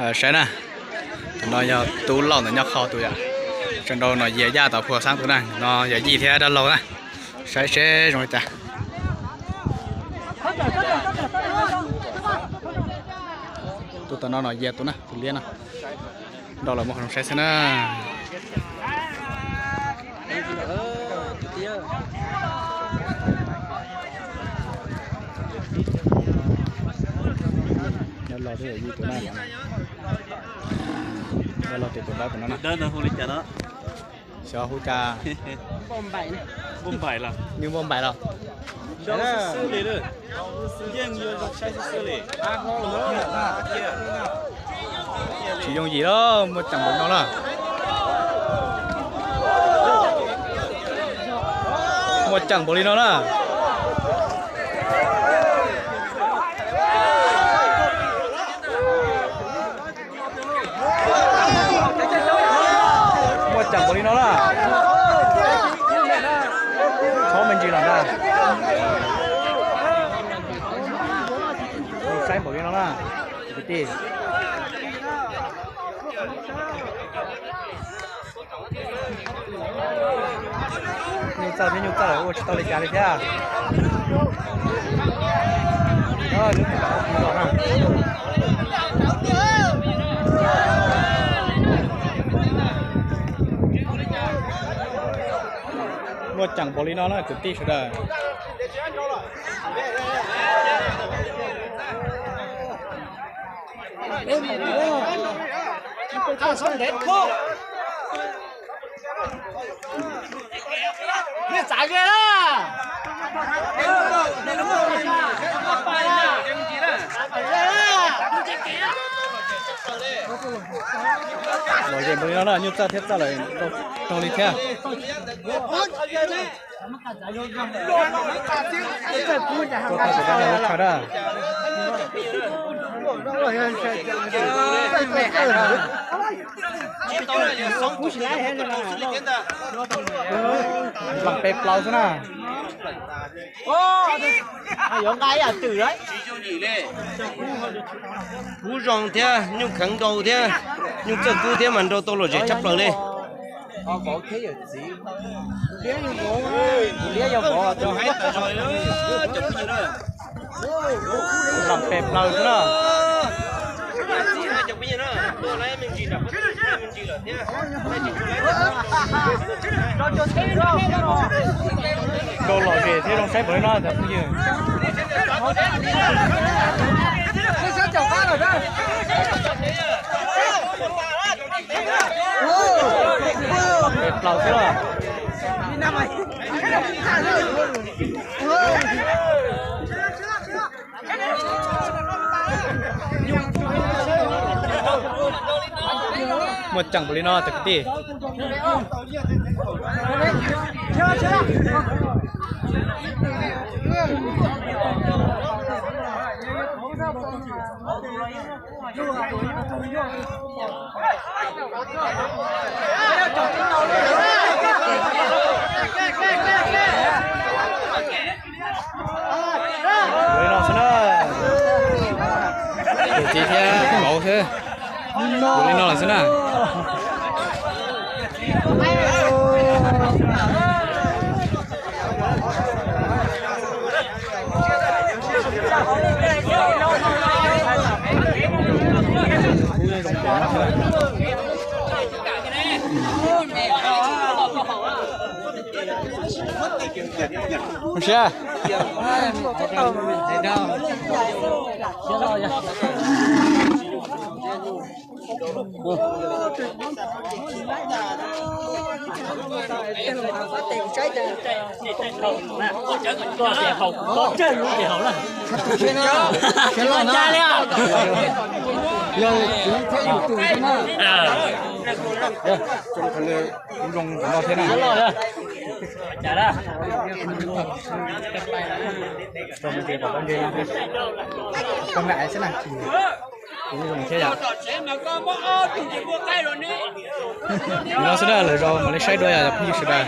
Saib na, tus no yog Tub Lauj ntawm Nyob Qhov tus yom. Tseem nrau Nom Yias Yaj tom Phuas Xaab tus na, no yog Yij thiab dab laug na. Saib seb zoo li cas. Tus tom no Nom Yias tus na, tus liab no. Nrau los muaj qhov zoo saib xwb na. Nyob los twb yog Yij tus na. Nyob los tus tus dawb tus no na. Xyov hu cas. Nws npau npaim los? Tsis yooj yim lawm, muaj ceem npaum no na. Muaj ceem npaum li no na. Muaj ceem npaum li no na. Txhob me ntsis los ntag. Saib npaum li no na, kwv tij. Nyuj txawj thiab nyuj txawj ua tsis tau li cas li thiab. Muaj ceem npaum li no na kwv tij sawv daws. Lom zem npaum li no na, nyuj txawj thiab txawj lawm, tau li thiab. Nplees pes plaws xwb na. Kuv zoo thiab nyuj kheev nrau thiab nyuj txawj kub thiab mas nrau tau lom zem tshaj plaws li. Nplees pes plaws xwb na. Nrau lom zem thiab zoo saib npaum li no cov phooj ywg. Pes plaws xwb na. Muaj ceem npaum li no cov kwv tij. Ua li no xwb na. Tus txiv thiab vauv xwb. Ua li no lawm xwb na. Zoo siab. Zoo no thiab na. Zoo xwb na, lwm zaus mam li saib dua yom cov phooj ywg sawv daws.